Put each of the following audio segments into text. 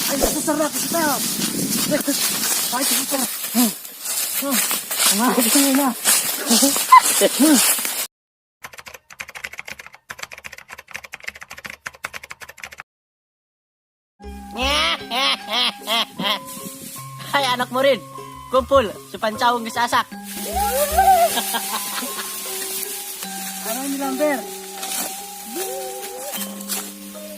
Ayo susah aku setel. Ayo susah. Nah, ini nah. Hai anak murid, kumpul sepancau geus asak. Anan nyilampir.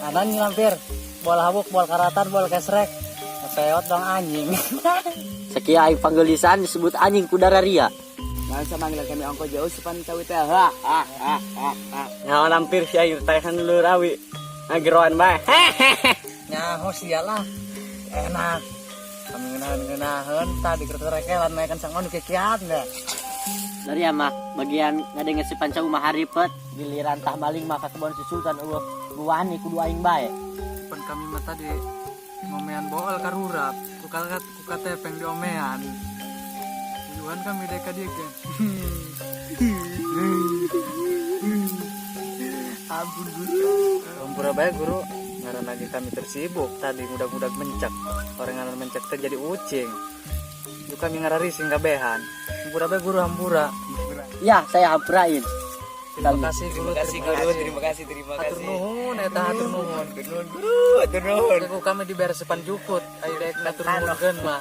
Anan nyilampir. Bola habuk, bola karatan, bola kesrek. Peot dong anjing. Sakia aing panggeulisan disebut anjing ku dararia. Nggak usah manggil kami ongko jauh sepan cawe teh. Ha ha ha ha ha. Nyawa lampir si aing taehan dulu rawi. Ngageroan bae. Nyaho sialah. Enak. Kami ngenahan-ngenahan tadi kerterekelan naikkan sang manu kekiat enggak. Dari mah bagian ngadenge si pancau mah haripet, giliran tah maling mah ka kebon si Sultan eueuh wani kudu aing bae. Pan kami mah tadi ngomean bool karurap, kukalat kukatepeng diomean. Tujuan kami deka dia kan. Ampun guru. Ampura bae guru. Ngaran lagi kami tersibuk tadi ngudag-ngudag mencak. Orang ngaran mencak teh jadi ucing. Itu kami ngararising kabehan. Hampura bae guru hampura. Ya, saya hampurain. Terima kasih guru. Terima kasih guru, terima kasih, terima Hatur kasih. nuhun eta hatur nuhun. Hatur nuhun guru, hatur nuhun. Ku kami dibere sepan jukut, ayo daek hatur nuhunkeun mah.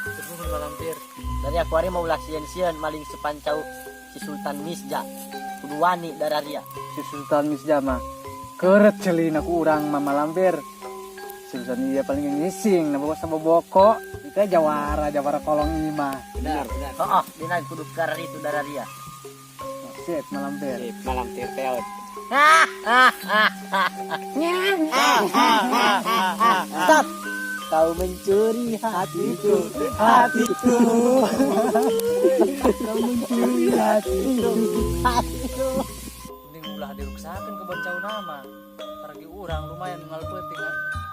Hatur nuhun malampir. Dari aku hari mau ulah sieun-sieun maling sepancau si Sultan Misja. Kudu wani dararia. Si Sultan Misja mah keret celina ku urang mah malampir. Si Sultan iya paling ngising, na bawa saboboko. Itu jawara, jawara kolong ini mah. Benar, benar. Heeh, dina kudu kararitu dararia. Sip, malampir. Sip, malam tir peot. Stop. Kau mencuri hatiku, Hatiku. Kau mencuri hatiku. hatiku. Mending ulah diruksakeun kebon cau nama. Pergi urang lumayan ngal peuting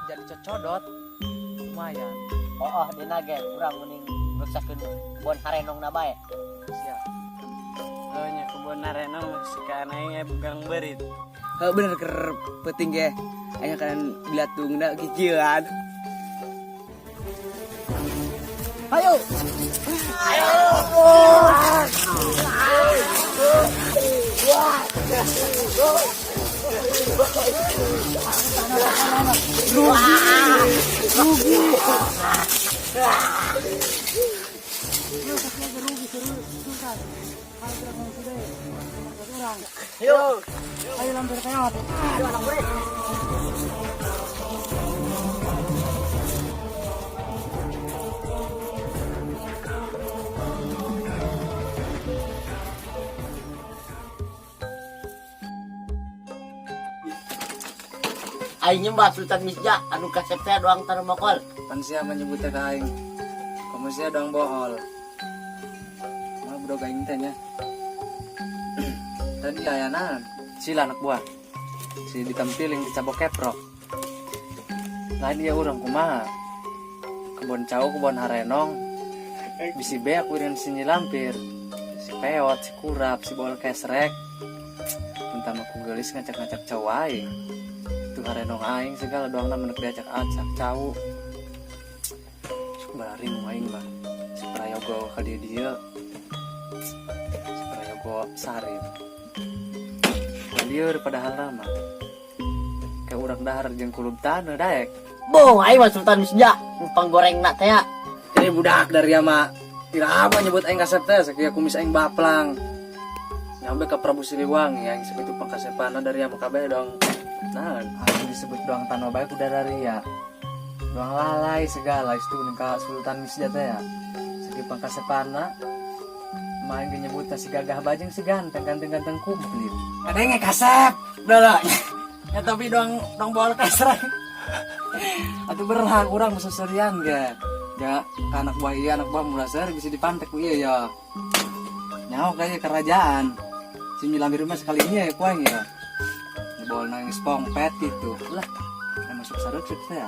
jadi cocodot. Lumayan. Oh, dina ge urang mending ruksakeun kebon harenong na bae. Siap. Oh nya kebon harenong sekarang aing bugang berit. Heuh bener ker peuting ge. Aya kan bilatungna kikieuan. Ayo. Ayo lampir peot. Aing nyembah Sultan Misja anu kasep teh doang tanah mokol. Pan sia menyebutnya ka aing. Kamu sia doang bohol. Mah budak aing teh nya. Tadi aya naon? Sila anak buah. Si ditampiling dicabok keprok. Lain dia urang kumaha. Kebon cau, kebon harenong. Bisi beak urin si nyilampir. Si peot, si kurap, si bol kesrek. Entah mah ku geulis ngacak-ngacak cau aing. Itu harenong aing segala doangna menek diacak-acak cau. Sok baring aing mah. Si Prayogo ka dieu dieu. Si Prayogo Sarip. Lieur padahal nama. Kayak urang dahar jeung kulub taneuh daek. Boh, aing mah Sultan Misja, panggorengna teh ya. Ini budak dari ama iraha nyebut aing kasep teh sakieu kumis aing baplang. Nyampe ke Prabu Siliwangi aing sakitu pangkasepana dari ama kabeh dong. Nah, aku disebut doang tanah bae ku dararia. Doang lalai segala itu ka Sultan Misja teh ya. Sakieu pangkasepana main ge nyebut si gagah bajeng si ganteng ganteng-ganteng komplit. Ada yang kasep. Udah lah. Ya tapi doang doang bol kasrek. Atuh berhak urang seserian ge. Ya anak buah iya anak buah mula ser bisa dipantek ku iya ya. Nyaho kayak kerajaan. Si Milambir mah sekali ini ya ku aing ya. Bol nangis pongpet gitu. Lah, yang masuk saruk saya.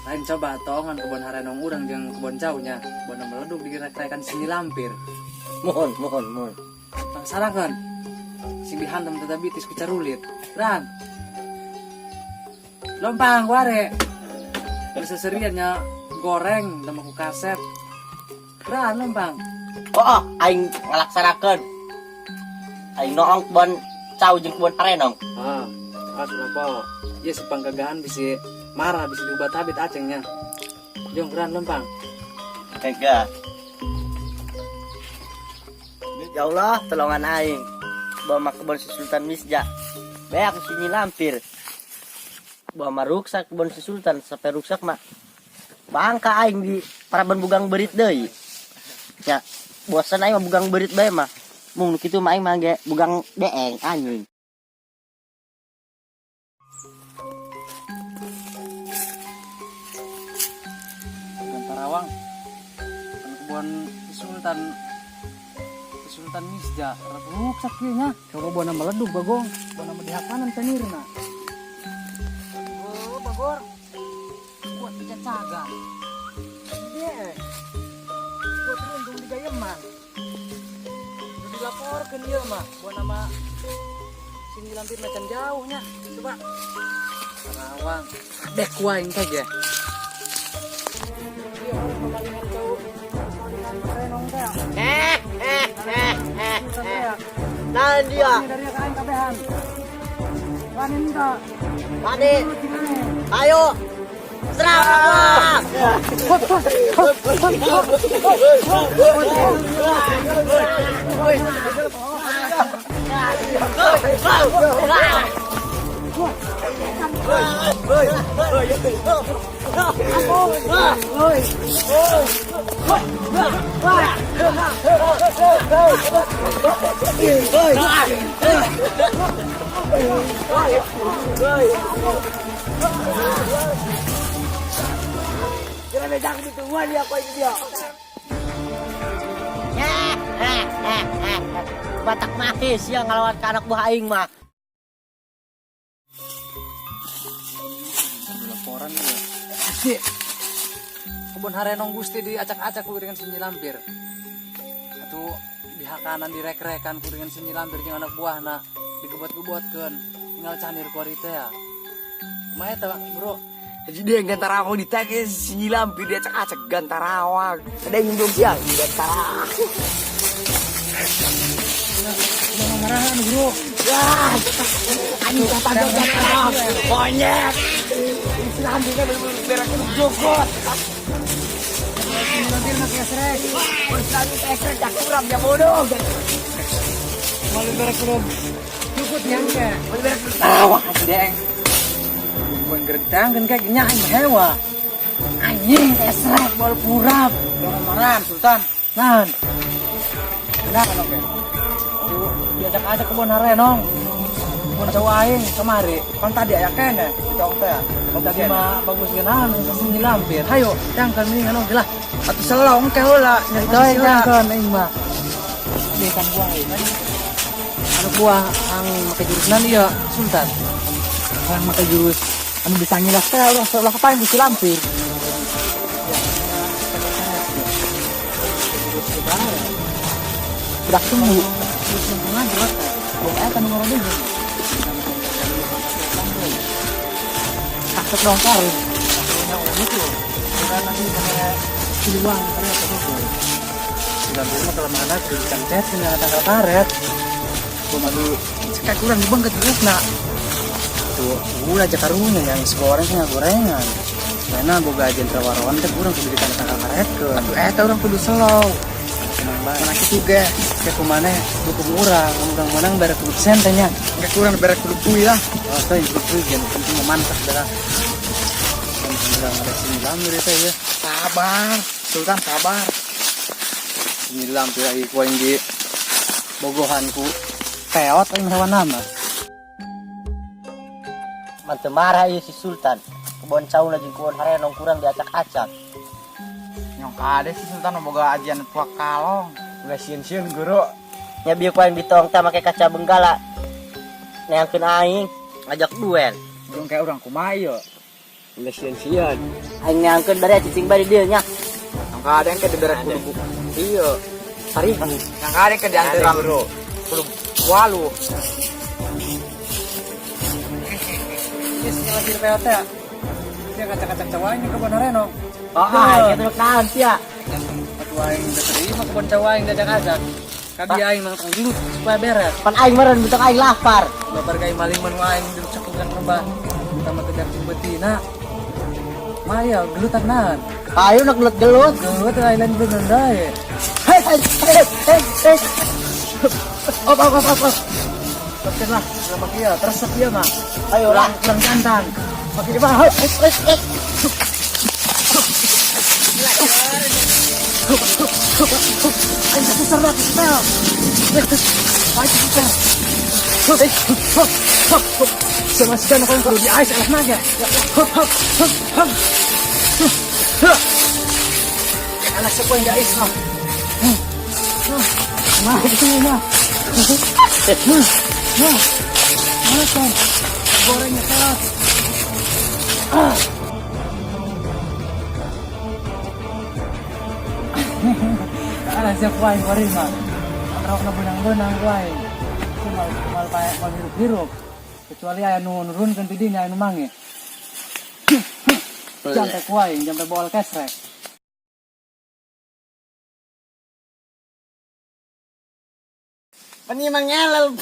Lain coba tongan kebon harenong urang jeung kebon caunya. Kebon meleduk direk-rekan si Lampir. Mohon, mohon, mohon. Laksanakeun. Sing dihantam tetapi tis ku carulit. Ran. Lompang ware. Bisa seriannya goreng sama ku kasep. Ran lompang. Oh, aing ngalaksanakeun. Aing noong kebon cau jeung kebon harenong. Ah, ah sudah po. Ya si panggagahan bisa marah bisa diubat habit acengnya. Jong ran lompang. Tega. Ya Allah, tolongan aing. Bawa kebon si Sultan Misja. Beak si Nyi Lampir. Bawa mah ruksak kebon si Sultan sampai ruksak mah. Bangka aing di paraban bugang berit deui. Ya, bosan aing mah bugang berit bae mah. Mung nu kitu mah aing mah ge bugang deeng anjing. Kebon Tarawang. Kan kebon si Sultan si Sultan Misja ruksak ieu nya. Coba buana meleduk bagong, buana mah dihakanan canirna. Oh, bagor. Kuat dicacagan. Iya. Kuat rundung di gayeman. Udah dilaporkeun ieu mah, buana mah sing dilampir macan jauhnya. Coba. Tarawang. Dek ku aing teh ge. Iya, pemalingan cau. Pemalingan renong teh. Eh, eh, eh, eh, eh. Nah dia. Dari kain kabehan. Wani minta. Wani. Ayo. Serang aku. Batak mahe sia ngalawan ka anak buah aing mah. Laporan ya. Kebun harenong Gusti diacak-acak ku dengan si Nyi Lampir. Atuh dihakanan direk-rekan ku dengan si Nyi Lampir jeung anak buahna digebot-gebotkeun. Tinggal canir ku ari teh ya. Kumaha eta, Bro? Jadi dia yang Gantarawang ditanya si Nyi Lampir diacak-acak Gantarawang. Ada yang belum siap Gantarawang. Jangan marahan, Bro. Wah, anjing kata Gantarawang. Monyet. Si Lampir kan bener-bener berak jogot. Si Nyi Lampir mah kesrek. Si Lampir kesrek jak kurang ya bodoh. Malu berak belum. Cukup nyangka. Bener Tawa deng. Bukan gertangkeun kayak gini aing hewa. Anjing esrek bol kurap. Jangan marahan Sultan. Nah. Benar kan oke. Tuh diajak-ajak ke harenong. Kebon cowok aing kemari. Kan tadi aya keneh ditong teh. Kan tadi mah bagus genahan si Nyi Lampir. Hayo, tangkeun mendingan oge lah. Atuh selong ke heula nyari Itu aing tangkeun aing mah. Ini kan buah aing. Anu buah ang make jurus nan ieu Sultan. Orang make jurus anu bisa ngilas teh ulah ulah kapain ku si Lampir. Budak tunggu. Terus lingkungan terus. Buat eta nu ngarodeg. Takut dong kar. Punya unik loh. Bukan nanti sama Siliwangi tadi atau apa. Si Lampir mah kelemahanna kudu dicangcet tinggal tangkal karet. Gua mah cekak kurang dibengket terus nak. Tuh, ulah aja karunya yang goreng sih gorengan. Karena boga jenderal waron teh kurang kudu ditangkal karet ke. Atuh eta urang kudu slow. Tenang bae. Mana kitu ge. Kayak kumane dukung urang, urang menang bare kudu sen teh nya. Engke kurang bare kudu kuy lah. Oh, teh kudu kuy gen penting mah mantap dah. Penting urang ada sini lampir teh ya. Sabar, Sultan sabar. Sini lampir lagi ku aing di bogohan ku peot aing hewan nama. Mantep marah ieu si Sultan. Kebon cauna jeung kebon harenong kurang diacak-acak. Nyong kade si Sultan boga ajian tua kalong. Ulah sieun-sieun guru. Nya bieu ku aing bitong teh make kaca benggala. Neangkeun aing ngajak duel. Jeung kayak urang kumaha ieu? Ulah sieun-sieun. Aing neangkeun bari cicing bari dieu nya. Nyong kade engke dibere kudu. Iya. Hari Yang kali ke diantara bro. Belum walu. Ini si POT ya. Dia kacak-kacak cawanya ke Bonoreno. Oh, ah, kita naon sia. Atuh aing udah terima kebon cawa aing diajak-ajak. Kadi aing nangtang gelut supaya beres. Pan aing meureun bentuk aing lapar. Babar gai maling manu aing duduk cakukan rebah. Kita mah teu cing betina. Maya gelutan naon. Ayo nak gelut-gelut. Gelut aing lain bener dae. Hei, hei, hei, hei, hei. Op, op, op, op, op. Oke lah, sama kia, teresep dia mah. Ayo lah. Kurang jantan. Pakai di mana? Hei, hei, hei. Aing kesuser lah, kesuser. Aing kesuser. Sama si aku yang perlu di ais alah naga. Alah siapa yang di ais mah. Mah itu mah. Mah. Mana kan? Gorengnya keras. Alah siapa yang goreng mah. Rok na benang-benang wae. Mal mal pae mal hirup-hirup. Kecuali aya nu nurunkeun ti dinya aya nu manggih. Jampe ku aing, jampe bol kesrek. Pan ieu mah ngelel.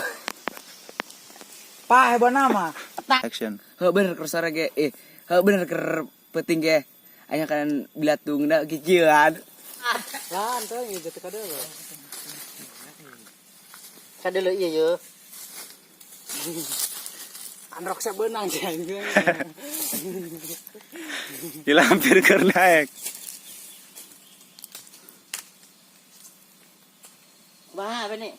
Pak heboh nama. Action. Heuh bener keur sore ge. Heuh bener keur peuting ge. Aya kan bilatungna kikieuan. Lah, teu ieu teu kadeuleu. Kadeuleu ieu ye. Androk saya benang sih aing. Dilampir keur naik. Wah, apa nih?